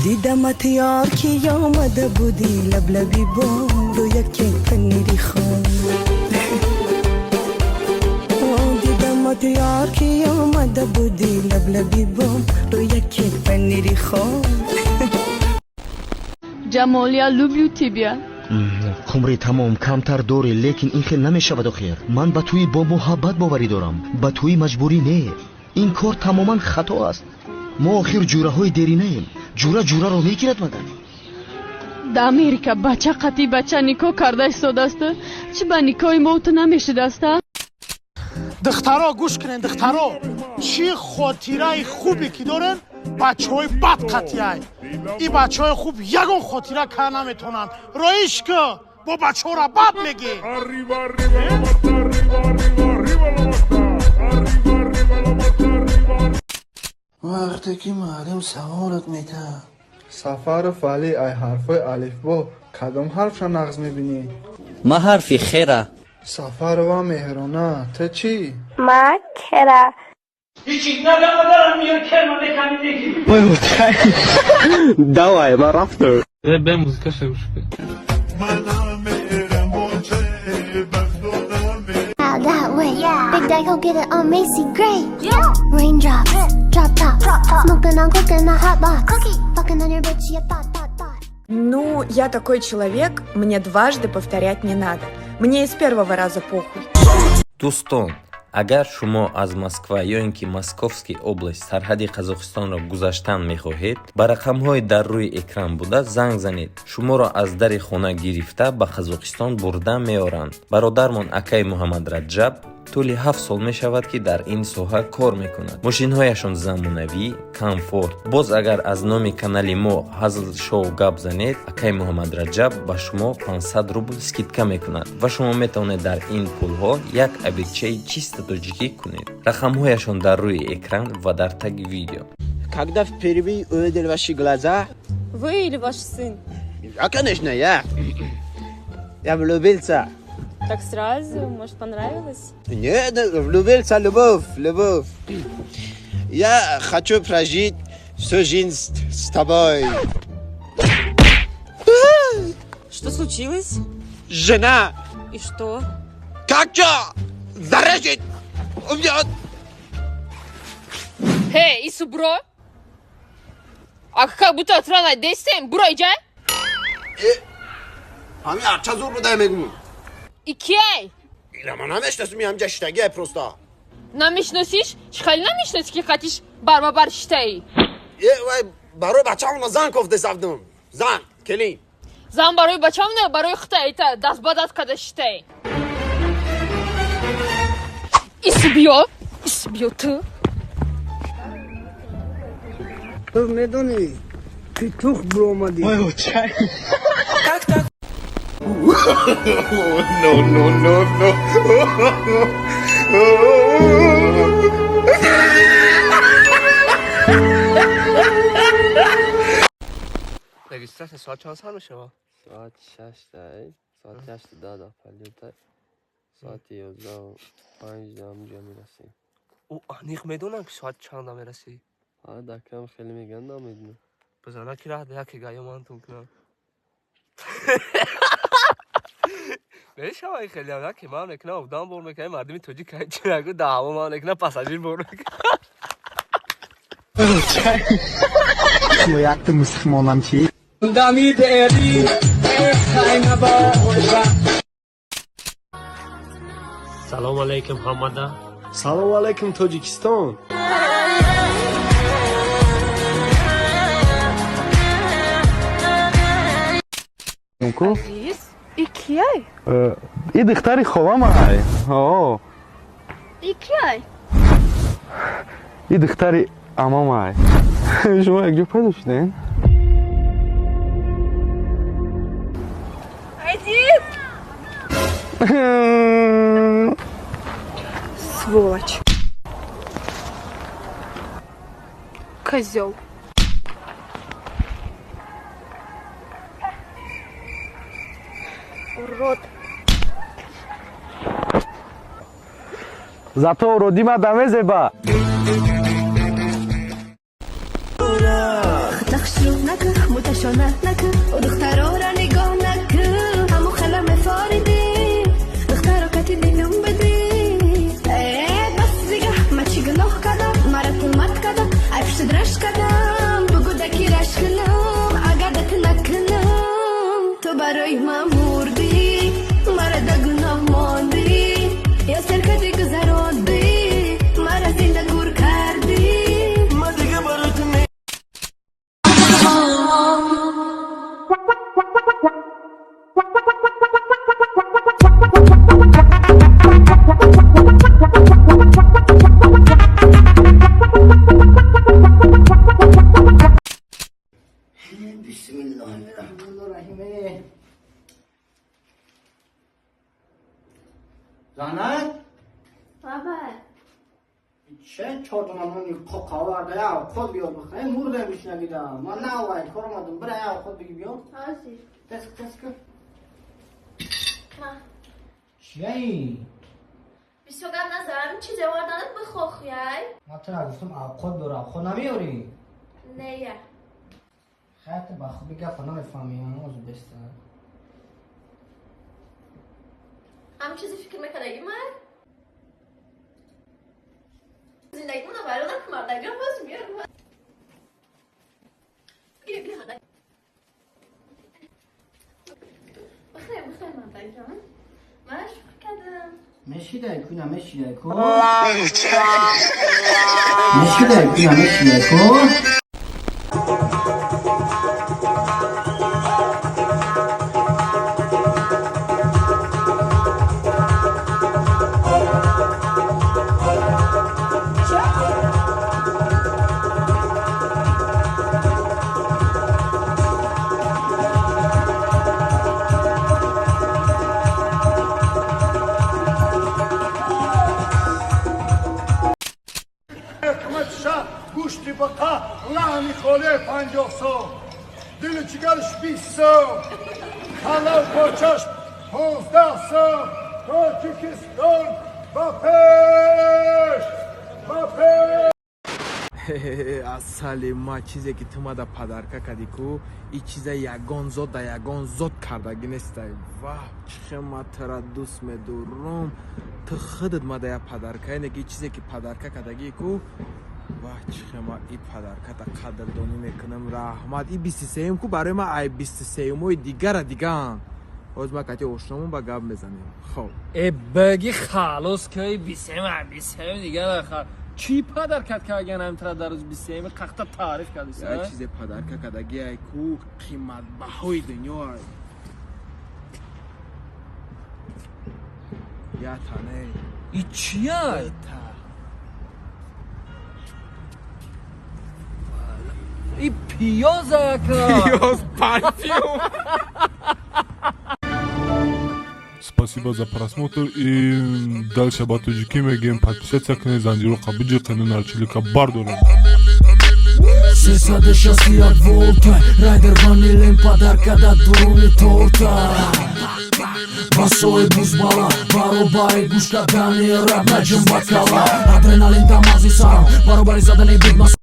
Дидамат ёр, ки омада будӣ, лаблаби бом рӯяки панири хом. Дидамат ёр, ки омада будӣ, лаблаби бом рӯяки панири хом. Ҷамол, я люблю тебя. Қумри, тамом, камтар дорӣ, лекин ин хел намешавад. Охир ман ба тӯи бо муҳаббат боварӣ дорам, ба тӯи маҷбурӣ не. Ин кор тамоман хато аст. Мо охир ҷӯраҳои деринаем. Ҷура ҷураро мегирад магар? Да Америка бача қати бача никоҳ карда истодааст. Чӣ ба никоҳи мо ту намешудааст, а? Духтаро, гӯш кунен, духтаро, чӣ хотираи хубе ки дорен, бачаҳои бад қатъияй. И бачаҳои хуб ягон хотира кар наметавонанд. Роиш ку, бо бачаҳоро бад мегӣ. Arriba, arriba la mata, arriba, arriba, arriba la mata. Arriba, arriba la mata, arriba. Вақте ки муаллим саволат метаҳад. Сафаров Али, ай ҳарфҳои алифбо кадом ҳарфша нағз мебинӣ? Ма ҳарфи хера. Сафарова Меҳрона, ту чӣ? Ма кера. Давай, ман рафтам. Бе музикаша гӯш кун. That way. Yeah. Big Daddy, go get it on Macy Gray. Yeah. Raindrops, drop top, smoking on cookie in the hot box. Cookie, fucking on your bitch, yeah, thot, thot, thot. Ну, я такой человек, мне дважды повторять не надо. Мне и с первого раза похуй. Дӯстон, агар шумо аз Москва ё ин ки Московский область сарҳади Қазоқистонро гузаштан мехоҳед, ба рақамҳои дар рӯи экран буда занг занед. Шуморо аз дари хона гирифта, ба Қазоқистон бурда меоранд. Бародармон акаи Муҳаммадраҷаб тӯли 7 сол мешавад, ки дар ин соҳа кор мекунад. Мошинҳояшон замонавӣ, комфорт. Боз агар аз номи канали мо Ҳазл Шоу гап занед, акаи Муҳаммадраҷаб ба шумо 500 рубл скидка мекунад ва шумо метавонед дар ин пулҳо як обедчаи чисто тоҷикӣ кунед. Рақамҳояшон дар рӯи экран ва дар таги видео. Когда впервые увидел ваши глаза. Вы или ваш сын? Я, конечно, я. Я влюбился. Так сразу? Может, понравилось? Нет, влюбился, любовь, любовь. Я хочу прожить всю жизнь с тобой. Что случилось? Жена. И что? Как что? Зарежет! Убьет! Ҳей, ису бро! А как будто отрана дестем, бро, иҷа? Ҳамин арча зур буда, мегум. Икей? Ила ман намешнасум, ҳамҷа шиштагия просто. Намешносиш? Чӣ хеле намешноси, ки қатиш барбабар шитаи? Е, вай, барои бачаамона зан кофте савдум. Зан, келин. Зан барои бачам не, барои хута ита даст ба даст када шитаи. Ису биё, ису биё ту. Ту медонӣ, петух биромадӣ. Как так? No, no, no, no. Регистрация соат чанд сар мешавад? Соат 6-дай, соати 8:10 полёта, соати 11:05 ҳамҷо мерасем. Ӯ аниқ медонам, ки соат чанда мерасӣ? Ҳа, дакам хеле мегӯянд, намедонам. Бизана, ки раҳ яке гаё мантун кунам. Мешавад хеле яке ман мекунам, обдан бор мекунам, мардуми тоҷик чи нагу, да ҳаво ман мекунам, пассажир бор мекунам. Якта мусулмонам чӣ? Дами дери. Салом алейкум, ҳамада. Салом алейкум, Тоҷикистон. Азиз, и кияй? И духтари холамай. О. И кияй? И духтари амамай. Шумо якҷо пайдо шудем? Азиз! Сволочь. Козел. Урод. Зато уродима дамезеба. Хушрӯ наку, муташона наку, ӯ духтарора нигоҳ наку. Ҳаму хела мефориди, духтаро кати дилум бидӣ. Э, бас дига, ма чӣ гуноҳ кардам, мара тумат кардам, ай пушти рашк кардам, бугу даки рашк кунам, агар да ту накунам. Ту барои ман мурдӣ, мара да гуноҳ мондӣ, ё серкади гузарондӣ, мара зинда гур кардӣ. Ма дига барои ту Бисмиллоҳи-раҳмони-раҳим. Занак. Баба. Че чордона нони қоқ оварда, я ход биёр бихӯр. Мурдам бишнавида. Ман навай кор омадам, бира я ход биги биёр. Ҳозир. Тез, тез кун. Ма. Чияи? Бисёр гап назарам, чизе оварданат бихохяй. Ман тура гуфтам авқот биёр, авқот намеёрӣ? Нея. Хайр, ту ба хуби гапа намефаҳмӣ, ҳанӯз беста. Ҳам чизе фикр мекардаги ман? Зиндагимона вайрон накун, мардагирам боз меёрам. Гир, гир, мардак. Бихӯр, бихӯр, мардакҷон. Ман шӯхӣ кардам. Мешидай ку, намешидай ку? Мешидай ку, намешидай ку? Ҳикмат шаҳ, гӯшти бақа, лаҳми холе 50 сом, дилу ҷигарш 20 сом, палав почаш 15 сом. Тоҷикистон ба пеш, ба пеш! Асали ма, чизе ки ту мада подарка кардӣ ку, и чиза ягон зот да ягон зот кардагӣ нестай. Ваҳ, чӣ хел ма тура дӯст медорум! Ту худат мада я подарка ине ки чизе ки подарка кардагӣ ку, ваҳ, чӣ хел ма и подарката қадрдонӣ мекунам. Раҳмат. И 23-юм ку барои ма ай 23-юмои дигара дигаам. Ҳозир ма кати ошномон ба гап мезанем, хоб. Э, беги халос ки, бисем бисем дигара хар. Чӣ подаркат кардан ҳамтара дар рӯзи 23-юми қахта таъриф кардиса? Як чизе подарка кардагӣ ай ку, қиматбаҳои дунё ай. Я тане. И чия? И пиёза яка. Пиёз, парфюм. Спасибо за просмотр и дальше ба тоҷикӣ мегӯем: подписаться кунед, занҷироқа биҷиқену нарчилика бардорем. 361 волта, райдер ванилен подарка да дуруни торта. Басои бузбала, баробари гӯш кардани рап наҷум бакала. Адреналин дар мағзи сарам, баробари задани бигмас.